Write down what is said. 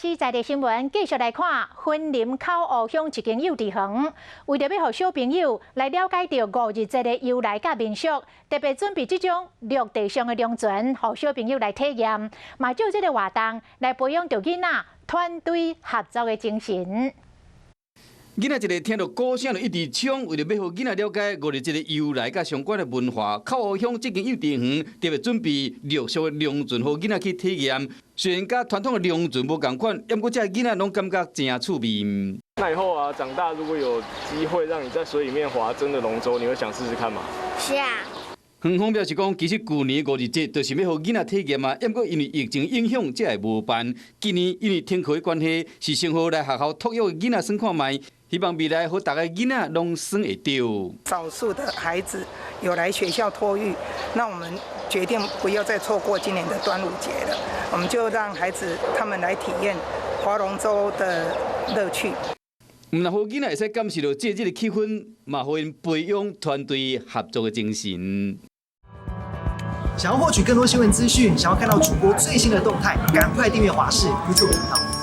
時在地新聞繼續來看，雲林口湖鄉一間幼稚園，為著欲予小朋友來了解著五日節的由來佮民俗，特別準備這種陸地上的龍船，予小朋友來體驗，嘛藉這个活動來培養著囡仔團隊合作的精神。囡仔一个聽著鼓聲就一直衝，為著欲予囡仔了解五日節的由來佮相關的文化，口湖鄉這間幼稚園特別準備陸上的龍船，予囡仔去體驗。雖然佮傳統的龍船無仝款，毋過這囡仔攏感覺誠趣味。那以後啊，長大如果有機會讓你在水裡面划真的龍舟，你會想試試看嗎？是啊。園方表示講，其實舊年五日節就是欲予囡仔體驗啊，毋過因為疫情影響，才會無辦。今年因為停課的關係，是先予來學校托育的囡仔耍看覓，希望未來予逐个囡仔攏耍會著。少數的孩子有來學校托育，那我們決定不要再錯過今年的端午節了，我們就讓孩子他們來體驗划龍舟的樂趣。毋但予囡仔會使感受著節日的氣氛，嘛予𪜶培養團隊合作的精神。想要獲取更多新聞資訊，想要看到主播最新的動態，趕快訂閱華視 YouTube 頻道。